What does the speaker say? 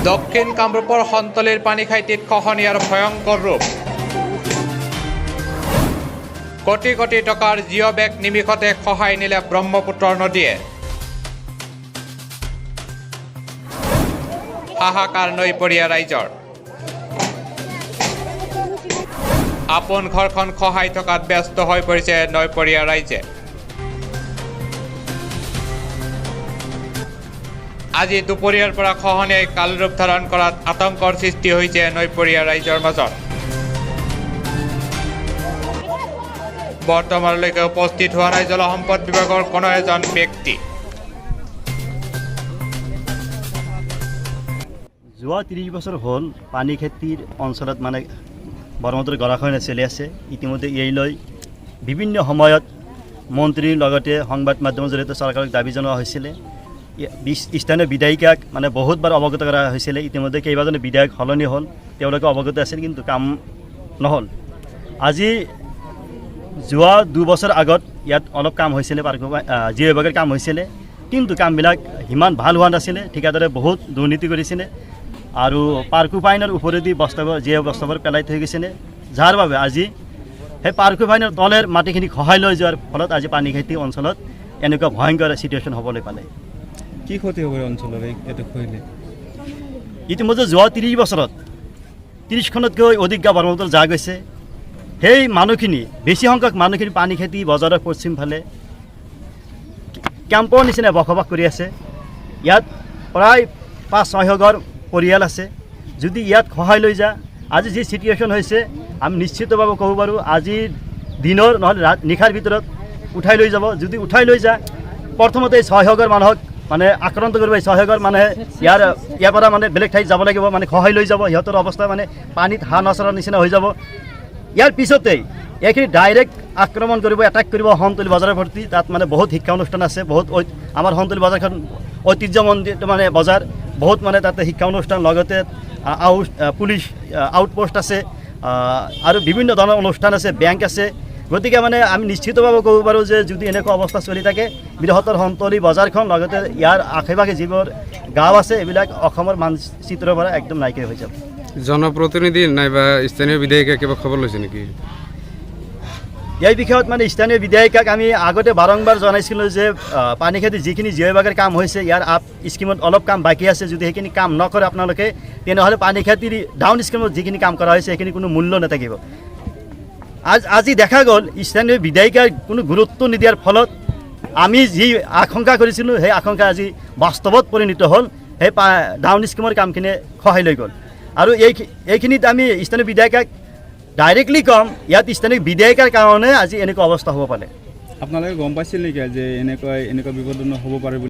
দক্ষিণ কামৰূপৰ সন্তলিৰ পানীখাইটিত খহনীয়াৰ ভয়ংকৰ ৰূপ। কোটি কোটি টকাৰ জিঅ' বেগ নিমিষতে খহাই নিলে ব্ৰহ্মপুত্ৰৰ নদীয়ে। হাহাকাৰ নৈপৰীয়া ৰাইজৰ। আপোন ঘৰখন খহাই থকাত ব্যস্ত হৈ পৰিছে নৈপৰীয়া ৰাইজে। আজি দুপৰীয়াৰ পৰা খহনীয়াই কালৰূপ ধাৰণ কৰাত আতংকৰ সৃষ্টি হৈছে নৈপৰীয়া ৰাইজৰ মাজত। বৰ্তমানলৈকে উপস্থিত হোৱা নাই জলসম্পদ বিভাগৰ কোনো এজন ব্যক্তি। যোৱা 30 বছৰ হ'ল পানীখেতিৰ অঞ্চলত মানে ব্ৰহ্মপুত্ৰৰ গৰাখহনীয়া চলি আছে। ইতিমধ্যে এই লৈ বিভিন্ন সময়ত মন্ত্ৰীৰ লগতে সংবাদ মাধ্যমৰ জৰিয়তে চৰকাৰক দাবী জনোৱা হৈছিলে। স্থানীয় বিধায়িকাক মানে বহুতবাৰ অৱগত কৰা হৈছিলে। ইতিমধ্যে কেইবাজনো বিধায়ক সলনি হ'ল, তেওঁলোকে অৱগত আছিল, কিন্তু কাম নহ'ল। আজি যোৱা 2 বছৰ আগত ইয়াত অলপ কাম হৈছিলে, পাৰ্ক জিঅ' বিভাগৰ কাম হৈছিলে, কিন্তু কামবিলাক সিমান ভাল হোৱা নাছিলে। ঠিকাদাৰে বহুত দুৰ্নীতি কৰিছিলে আৰু পাৰ্কুপাইনৰ ওপৰেদি বস্তাবোৰ, জিঅ' বস্তাবোৰ পেলাই থৈ গৈছিলে, যাৰ বাবে আজি সেই পাৰ্কুপাইনৰ তলেৰ মাটিখিনি খহাই লৈ যোৱাৰ ফলত আজি পানীখাইটি অঞ্চলত এনেকুৱা ভয়ংকৰ চিটুৱেশ্যন হ'বলৈ পালে। কি ক্ষতি হ'ব এই অঞ্চলৰ এইটো খহিলে? ইতিমধ্যে যোৱা 30 বছৰত 30খনতকৈ অধিক গাঁও ব্ৰহ্মপুত্ৰ জাহ গৈছে। সেই মানুহখিনি, বেছি সংখ্যক মানুহখিনি পানীখাইটি বজাৰৰ পশ্চিম ফালে কেম্পৰ নিচিনা বসবাস কৰি আছে। ইয়াত প্ৰায় 500-600 ঘৰ পৰিয়াল আছে। যদি ইয়াত সহায় লৈ যা, আজি যি চিটুৱেশ্যন হৈছে, আমি নিশ্চিতভাৱে ক'ব পাৰোঁ, আজি দিনৰ নহ'লে ৰাত নিশাৰ ভিতৰত উঠাই লৈ যাব। যদি উঠাই লৈ যা, প্ৰথমতে এই 600 ঘৰ মানুহক মানে আক্ৰান্ত কৰিব। এই 600 ঘৰ মানুহে ইয়াৰ ইয়াৰ পৰা মানে বেলেগ ঠাইত যাব লাগিব, মানে সহায় লৈ যাব। সিহঁতৰ অৱস্থা মানে পানীত হাঁহ নচৰাৰ নিচিনা হৈ যাব। ইয়াৰ পিছতেই এইখিনি ডাইৰেক্ট আক্ৰমণ কৰিব, এটাক কৰিব সন্তলি বজাৰৰ প্ৰতি। তাত মানে বহুত শিক্ষা অনুষ্ঠান আছে, বহুত আমাৰ সন্তলি বজাৰখন ঐতিহ্যমণ্ডিত মানে বজাৰ, বহুত মানে তাতে শিক্ষা অনুষ্ঠান, লগতে আউট পুলিচ আউটপোষ্ট আছে আৰু বিভিন্ন ধৰণৰ অনুষ্ঠান আছে, বেংক আছে। গতিকে মানে আমি নিশ্চিতভাৱে ক'ব পাৰোঁ যে যদি এনেকুৱা অৱস্থা চলি থাকে, বৃহত্তৰ সন্তলি বজাৰখন লগতে ইয়াৰ আশে পাশে যিবোৰ গাঁও আছে, এইবিলাক অসমৰ মানচিত্ৰৰ পৰা একদম নাইকিয়া হৈ যাব। জনপ্ৰতিনিধি নাইবা স্থানীয় বিধায়িকা কিবা খবৰ লৈছে নেকি? এই বিষয়ত মানে স্থানীয় বিধায়িকাক আমি আগতে বাৰম্বাৰ জনাইছিলোঁ যে পানীখাইটি যিখিনি জিঅ' বিভাগৰ কাম হৈছে, ইয়াৰ আপ স্কিমত অলপ কাম বাকী আছে। যদি সেইখিনি কাম নকৰে আপোনালোকে, তেনেহ'লে পানীখাইটিৰ ডাউন স্কিমত যিখিনি কাম কৰা হৈছে, সেইখিনি কোনো মূল্য নাথাকিব। আজি দেখা গ'ল, স্থানীয় বিধায়িকাৰ কোনো গুৰুত্ব নিদিয়াৰ ফলত আমি যি আশংকা কৰিছিলোঁ, সেই আশংকা আজি বাস্তৱত পৰিণত হ'ল। সেই ডাউন স্কিমৰ কামখিনি সহায় লৈ গ'ল। আৰু এইখিনিত আমি স্থানীয় বিধায়িকাক ডাইৰেক্টলি ক'ম, ইয়াত স্থানীয় বিধায়িকাৰ কাৰণে আজি এনেকুৱা অৱস্থা হ'ব পাৰে। আপোনালোকে গম পাইছিল নেকি যে এনেকুৱা এনেকুৱা বিপদজনক হ'ব পাৰে বুলি?